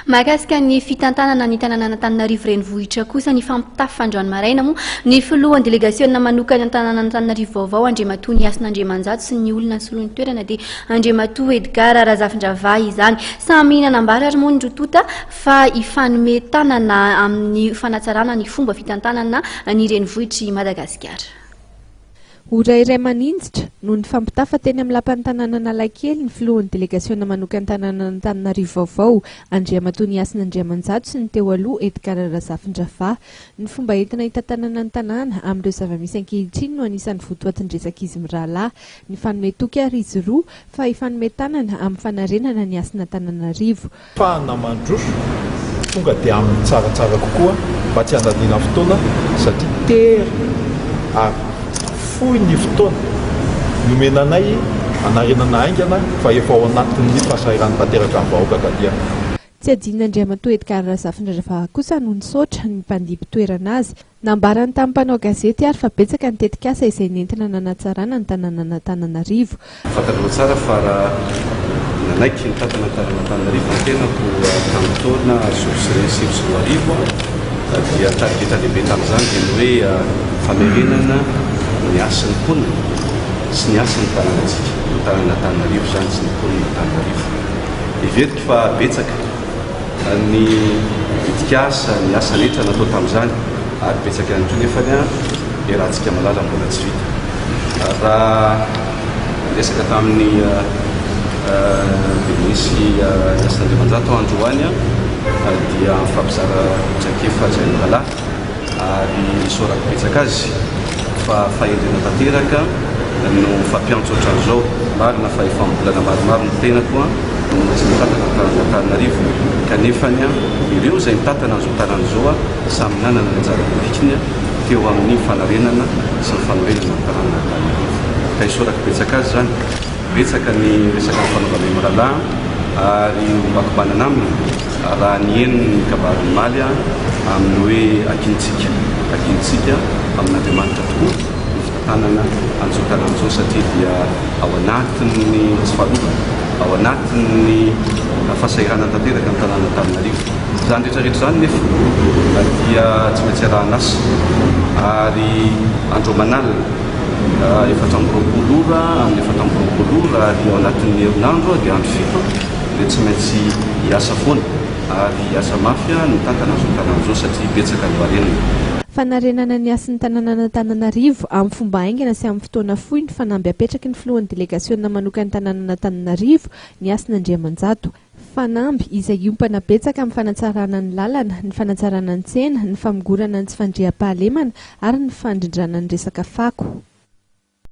Mahakasika ny fitantanana ny tanànan'Antananarivo Renivohitra kosa, nifampitafa androany maraina moa ny filohan'ny delegasiona manokana ny tanànan'Antananarivo vaovao Andriamatoa Nihasina Andriamanjato sy ny olona nisoloany toerana dia Andriamatoa Edgard Razafindravahy izany. Samy nanambara ary moa ny roa tonta fa hifanome tanana amin'ny fanatsarana ny fomba fitantanana ny renivohitr'i Madagasikara. Ora iray maninjitra no nifampitafa teny amin'ny lapan'ny tanàna Analakely ny filohan'ny delegasiona manokan'ny tanànan'Antananarivo vaovao, Andriamatoa Nihasina Andriamanjato sy ny teo aloha Edgard Razafindravahy. Ny fomba entina hitantanana ny tanàna amin'ireo zava-misy ankehitriny no anisan'ny votoatin-dresak'izy mirahalahy. Nifanome toky ary izy roa fa hifanome tanana amin'ny fanarenana ny hasin'Antananarivo. Fahana mandroso tonga dia amin'ny tsaratsara kokoa mba tsy handaniana fotoana satria tery ary fohy ny fotoana nomena anay hanarenana haingana fa efa ao anatin'ny fahasahiran'ny tanteraka ny vahoaka ka dia. Tsy adinon'Andriamatoa Edgard Razafindravaha kosa no nisaotra ny mpandimby toerana azy Nambarany tamin'ny mpanao gazety ary fa betsaka ny tetikasa izay nentina nanatsarana ny tanànan'Antananarivo. Fantatrareo tsara fa raha nanaiky nitantana ny tanàn'Antananarivo ny tenako tamin'ny taona 2009 dia tarigetra lehibe tamin'izany dia ny hoe famerenana ny hasin'ny mponina sy ny hasin'ny tanànantsika, ny tanàn'Antananarivo izany sy ny mponin'Antananarivo. Heveriko fa betsaka. ny tetikasa, ny asa rehetra natao tamin'izany ary betsaka ihany koa nefa ny iarahantsika malala mbola tsy vita. Raha niresaka tamin'ny Denis Hasina Andriamanjato aho androany dia nifampizara traikefa izahay mirahalahy ary isaorako betsaka azy fa fahendrena tanteraka no mifampiantso ohatran'izao. Marina fa efa am-bolana maromaro ny tenako no tsy nitantana ny tanàn'Antananarivo kanefany ireo izay nitantana an'izao tanàna izao samy nanana ny anjara birikiny teo amin'ny fanarenana sy ny fanorenana ny tanànan'Antananarivo. Ka isaorako betsaka azy izany. Betsaka ny resaka nifanaovanay mirahalahy ary ombako manana aminy raha niheno ny kabary omaly amin'ny hoe ankinintsika, ankinintsika amin'Andriamanitra tokoa ny fitantanana an'izao tanàna izao satria dia ao anatin'ny tsy fahalovana, ao anatin'ny fahasahiranana tanteraka ny tanàn'Antananarivo. Izany rehetra rehetra izany nefa dia tsy maintsy arahan'asa ary andro aman'alina. 24 ora amin'ny 24 ora ary ao anatin'ny herinandro dia andro fito dia tsy maintsy hiasa foana ary hiasa mafy ny mitantana an'izao tanàna izao satria betsaka ny harenina. Fanarenana ny hasin'ny tanànan'Antananarivo amin'ny fomba haingana sy amin'ny fotoana fohy ny fanamby apetraky ny filohan'ny delegasiona manokan'ny tanànan'Antananarivo, ny Hasina Andriamanjato. Fanamby izay hiompana betsaka amin'ny fanatsarana ny lalana, ny fanatsarana ny tsena, ny famongorana ny tsy fandriampahalemana ary ny fandrindrana ny resaka fako.